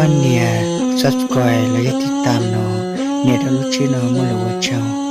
Nias subscribe los yog tib tam no, nias rau lub tswb no muaj lus ua tsaug.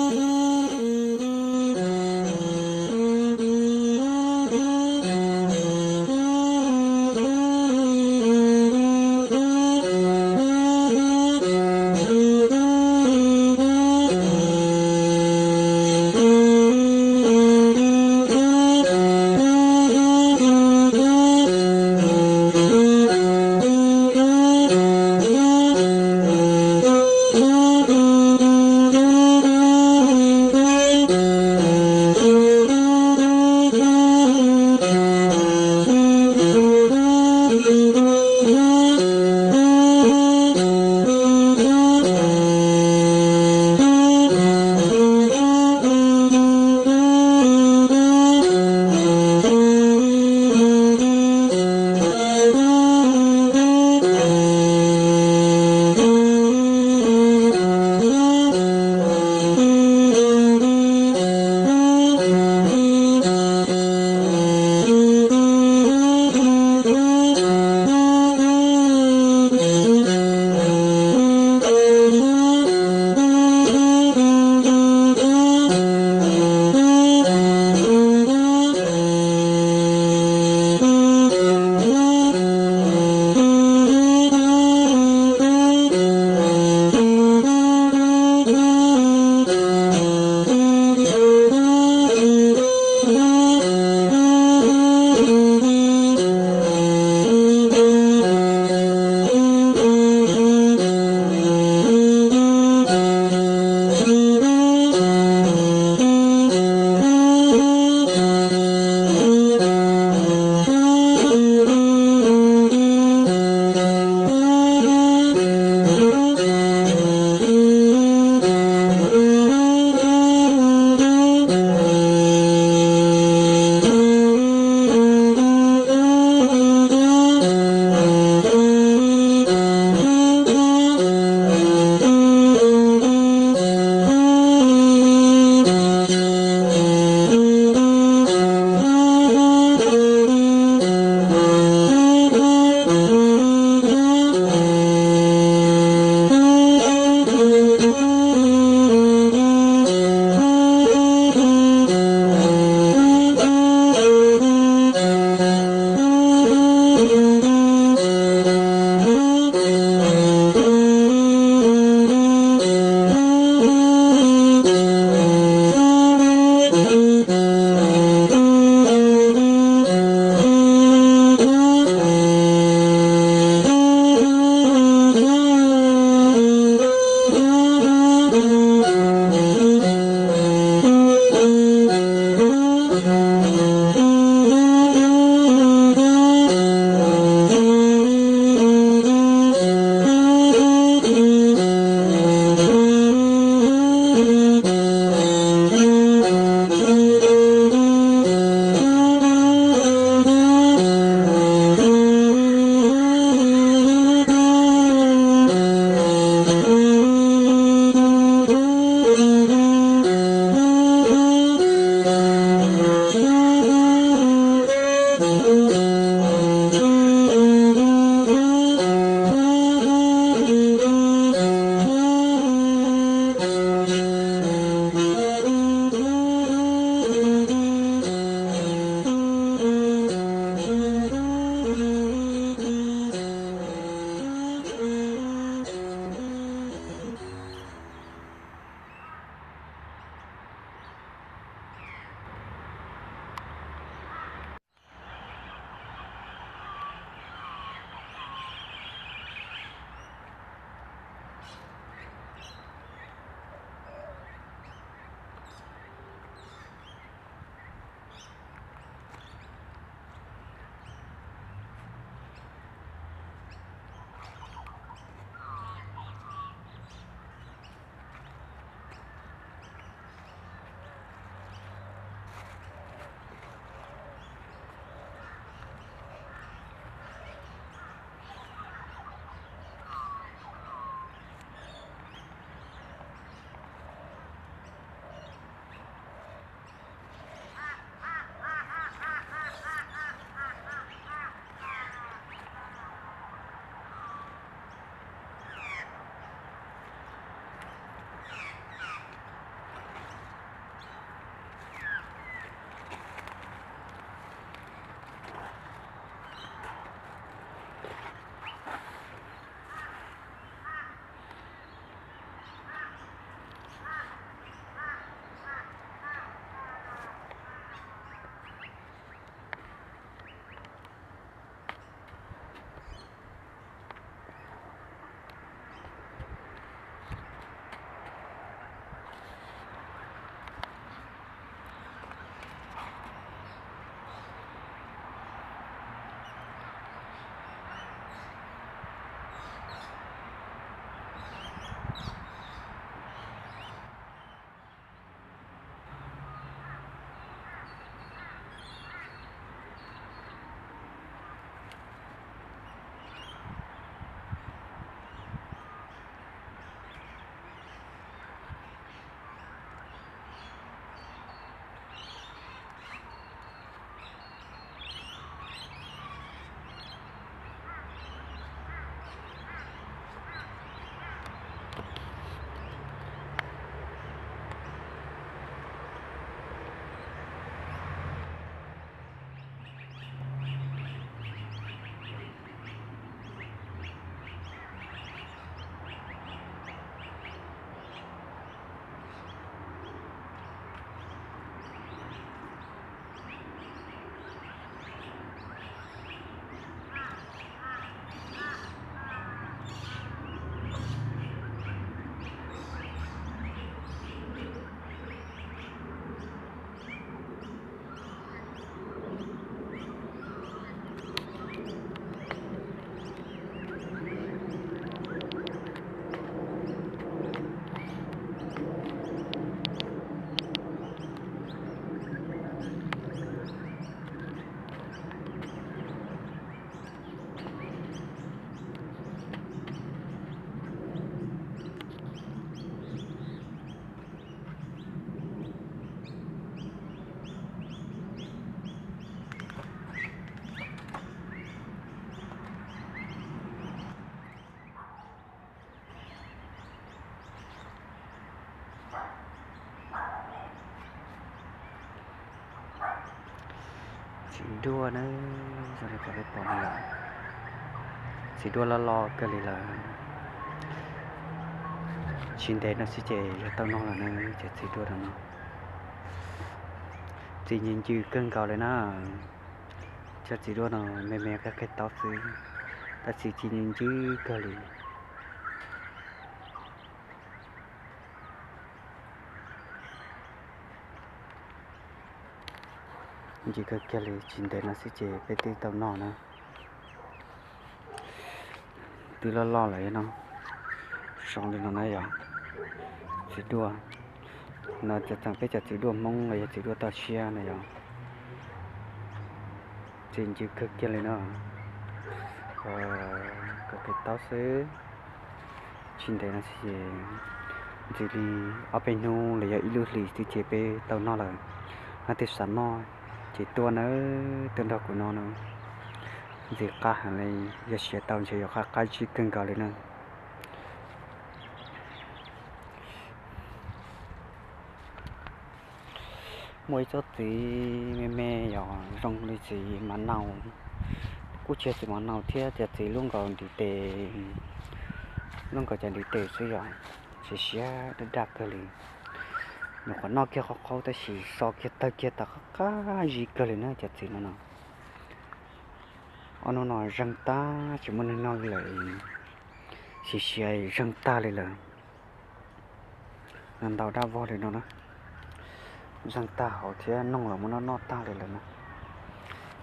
Txiv duaj na, zoo li qhov peb pom no lawm. Txiv duaj loj loj kawg li lawm. Tsis ntev no xwb ces yuav tau noj lawm na, cov txiv duaj no no. Txi ncw ncw kawg nkaus li na. Cov txiv duaj no me me qig qig taub xwb, tab sis txi ncw ncw kawg li. Ncw kawg kiag li, tsis ntev no xwb ces peb twb tau noj na. Twb loj loj lawm no, zoo li no na yog txiv duaj. No txawm peb cov txiv duaj Hmoob los yog txiv duaj toj siab no yog txi ncw kawg kiag li no. Qig qig taub xwb. Tsis ntev no xwb ces ntxiv li ob peb hnub los yog ib lub hlis xwb ces peb tau noj lawm. Leej twg xav noj ces tuaj nawb, tuaj nrog kuv no na. Ntxim qab heev li, yog siav tau ntshe yuav qab qab zib kawg nkaus li na. Muaj ib tsob txiv me me yog zoo li txiv mav nau, kuj tsis yog txiv mav nau thiab, cov txiv lub nkaus ntiv tes, lub nkaus cov ntiv tes xwb yog siav siav daj daj kawg li. Nyuam qhuav noj kiag qhov qhaub tab sis so kiag tawg kiag tas qab qab zib kawg li na cov txiv no no. Ob hnub no zeeg tag tsis muaj neeg noj li lawm, siav siav zeeg tag li lawm. Ntau dab vog li no na, zeeg tag hauv thiab noog los muab noj noj tag li lawm na.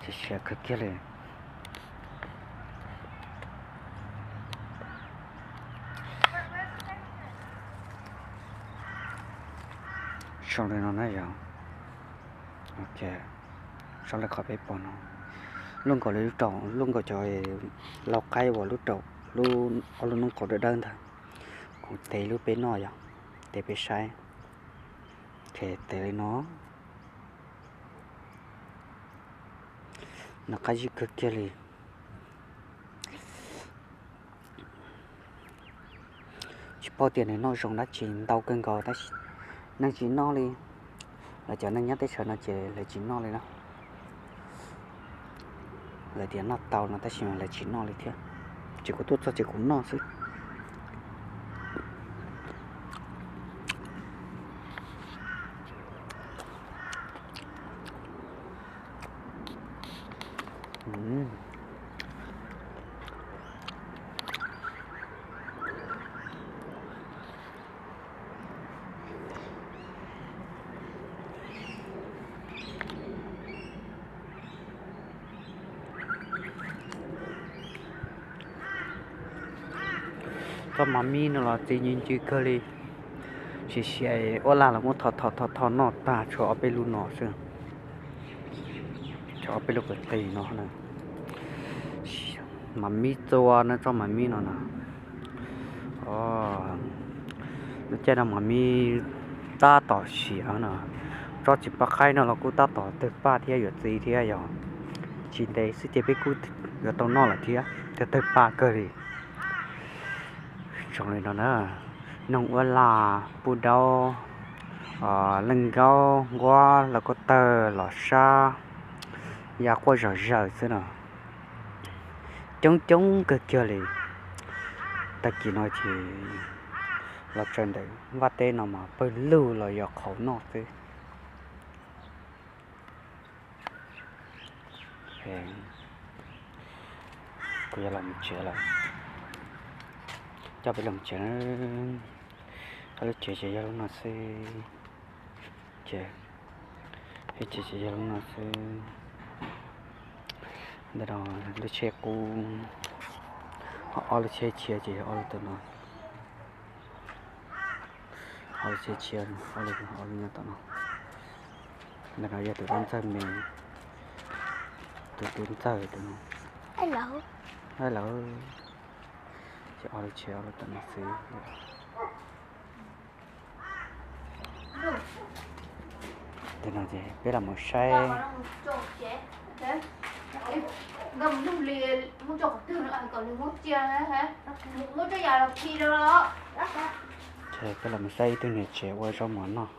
Siav siav kawg kiag li. Zoo li no na yog, ok, zoo li qhov peb pom no. Lub nkaus li lub raum, lub nkaus cov lau qaib uas lub raum, lub, ob lub noob qau dawb dawb ntag. Kuv tes lub peb noj yog, tes peb saib. Ok, tes li no. Noj qab zib kawg kiag li. Tsis paub tias nws noj zoo dab tsi, ntau kawg nkaus tab sis neeg tsis noj li. Lawv cov neeg nyob teb chaws no ces lawv tsis noj li na. Lawv tias noj tau no tab sis mas lawv tsis noj li thiab. Ces kuv tuaj txog ces kuv noj xwb. Tsob mas mib no los txi ncw ncw kawg li. Siav siav ua laj los muab tho tho tho tho noj tag tshuav ob peb lub no xwb. Tshuav ob peb lub qis qis no na. Mas mib txua na, tsob mas mib no na. Lub caij no mas mib tab tom siav no. Tsob txiv paj qaib no los kuj tab tom tawg paj thiab yuav txi thiab yog. Tsis ntev xwb ces peb kuj yuav tau noj lawm thiab, tawg tawg paj kawg li. Zoo li no na, noog ua laj, pub daub, leej nkaub, nquab, lauj kaub tawg, los sab, ya quaj zom zaws xwb no. Coob coob kawg kiag li. Tag kis no ces los tsaws ntawm vaj teb no mas pawg lug los yog qhauv noj xwb. Kuv yuav los mus tsev lawm. Coj peb los mus tsev na. Peb lub tsev ces yog lub no xwb. Ces peb tsev ces yog lub no xwb. Ntawm no lub tsheb qub, ho ob lub tsheb tshiab ces yog ob lub tom no. Ob lub tsheb tshiab, ob lub, ob lub nyob tom no. Ntawm no yog tus dab ntxawg me, tus tub ntxawg tus no. Hello. Ces ob lub tsheb ob lub tom no xwb. Ntawm no ces peb los mus saib. Peb los mus saib ib tug niam tsev ua zaub mov noj.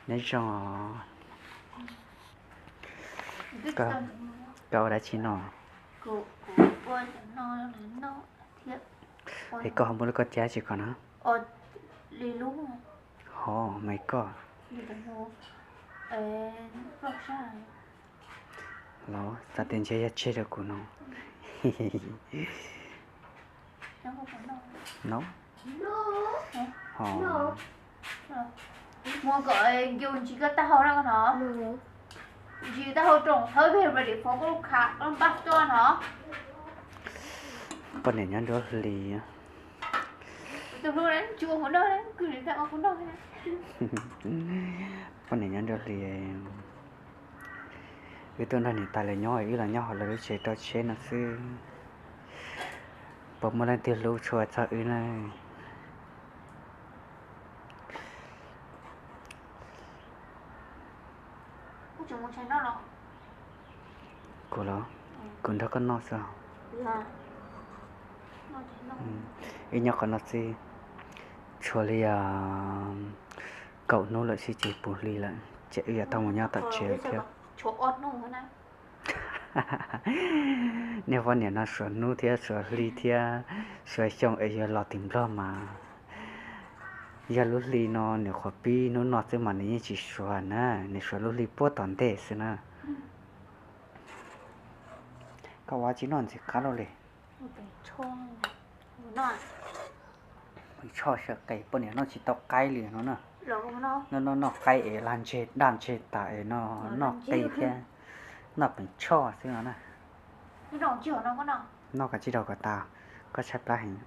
Nyob zoo. Koj ua dab tsi no? Es koj ho muaj lub koj cab tsis koj na? Ho, mas koj los xav tias ntshe yog tseg rau kuv no. No. Ho, mus kom ncu ntsis koj taub hau na koj no. Ntsis taub hau room, thawb peg ready for koj lub kha koj lub npaj tuaj no. Poj niam nyob nruab hlis. Tus hlub na, tsis ua kuv noj, kwv li tau ua kuv noj. Poj niam nyob nruab hlis. Wb tuaj nrog niam tais lawv nyob, wb los nyob hauv lawv lub tsev rau tsheb no xwb. Puas muaj leej twg hlub tshua txog wb na? Kuv los, kuv nrog koj noj xwb. Wb nyob qhov no xwb, tshuav li kaum hnub lawm xwb ces puv hli lawm, ces wb yuav tau mus nyob tom tsev thiab. Niag poj niam no suav hnub thiab suav hli thiab suav xyoo es yuav los tim Nplog mas yog lub hli no nws qhuav pib hnub no xwb mas nws yeej tsis suav na, nws suav lub hli puag tom ntej xwb na. Koj ua tsis noj ntxim qab luaj li. Pheej tshoj sawv qes poj niam noj tsis tau qaib li no na. Noj noj noj qaib es lag ntseg daj ntseg tas es no noj qe thiab noj pheej tshoj xwb no na. Noj kom tsis rau kom tas, koj tshaib plab heev.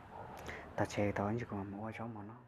Tom tsev tau ntsis kuv mam ua zaub mov noj.